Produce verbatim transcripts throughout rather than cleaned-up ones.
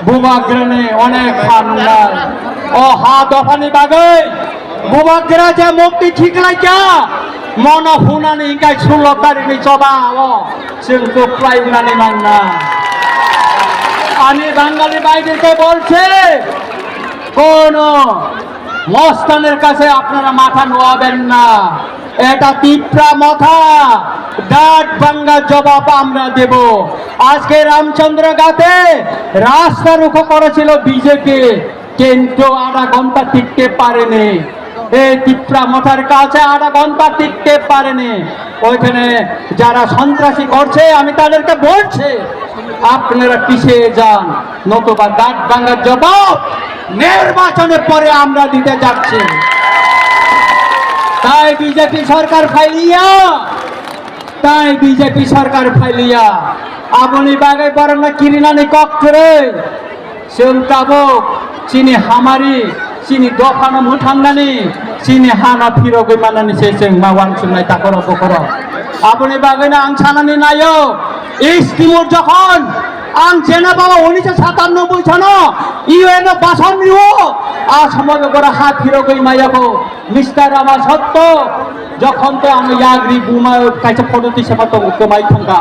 Bubagrani onek pha nungnai. O ha dophani bagwi Bubagra je mukti khiklaikha, mono hunani hinkhe sullo tarikni choba o chwng kwplai wngnani mangna. আমি বাঙালি ভাইদেরকে বলছি, কোনো মস্তানের কাছে আপনারা মাথা নোয়াবেন না। এটা তিপ্রা মথা, দাঁত ভাঙ্গা জবাব আমরা দেব। আজকে রামচন্দ্র ঘাটে রাস্তা রুখো করেছিল বিজেপি, কিন্তু আধা ঘন্টা টিকতে পারেনি। এই তিপ্রা মথার কাছে আধা ঘন্টা টিকতে পারেনি। ওইখানে যারা সন্ত্রাসী করছে, আমি তাদেরকে বলছি, আপনারা পিছিয়ে যান, নতুবা দাঁত ভাঙ্গার জবাব নির্বাচনের পরে আমরা দিতে যাচ্ছি। তাই বিজেপি সরকার ফাইলিয়া, তাই বিজেপি সরকার ফাইলিয়া, আপনি বাগে বরং না কিরিনানি কক করে, Chwng tabuk chini hamari, chini dophano mwthangnani, chini hano phirogwi mannani se chwng ma uansuknai takhorok bokhorok. Aboni bagwino ang sanani naio, East Timor jokhon ang Geneva o unisho satannobboi sono U N o basan rio, a somogo gora ha phirogwi mayakho, Mister Rama Sotto, jokhon te ano yagri buma kaisa photo tisama tongo kwmai thangkha.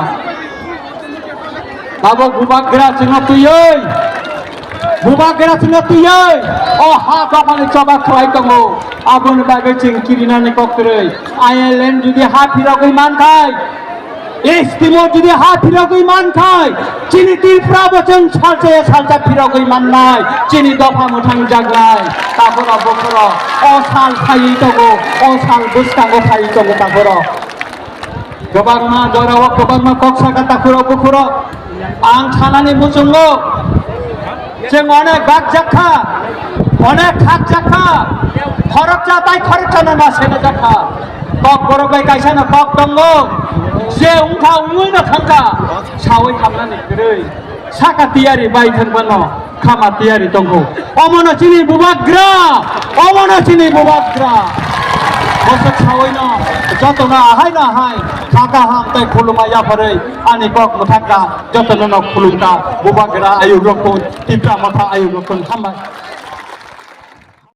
Tabuk Bubagra chwngno twiwi, Bubagra chwngno twiwi, o ha dophani choba khlai tongo. Aboni bagwi chwng kirinani kok kwrwi. Ireland jodi ha phirogwi mankhai, East Timor jodi ha phirogwi mankhai, chini Tripura bo chwng salsa ya salsa phirogwi mannai, chini dopha mwthang jagnai. Takhoro bokhoro o sal phaiwi tongo, o sal bwskango phaiwi tongo takhoro. Kwbangma jorao kwbangma kok saka takhurok bukhurok. Ang sanani muchungo, chwng onek bakjakha, onek khakjakha, khoroksa tai khoroksa no ma senajakha. Kok borok bai kaisa no kok tongo, je wngkha wngwi no thangkha, sawi thamnani kwrwi. Saka tiyari bai thang phano khama tiyari tongkho. Omono chini Bubagra, omono chini Bubagra. Bosok sawi no jotono ahai no ahai kha kaham tei khuluma yapharwi ani kok mwthangkha, jotono no khulumkha Bubagra ayuk rokun, Tipra Motha ayuk rokun. Hambai.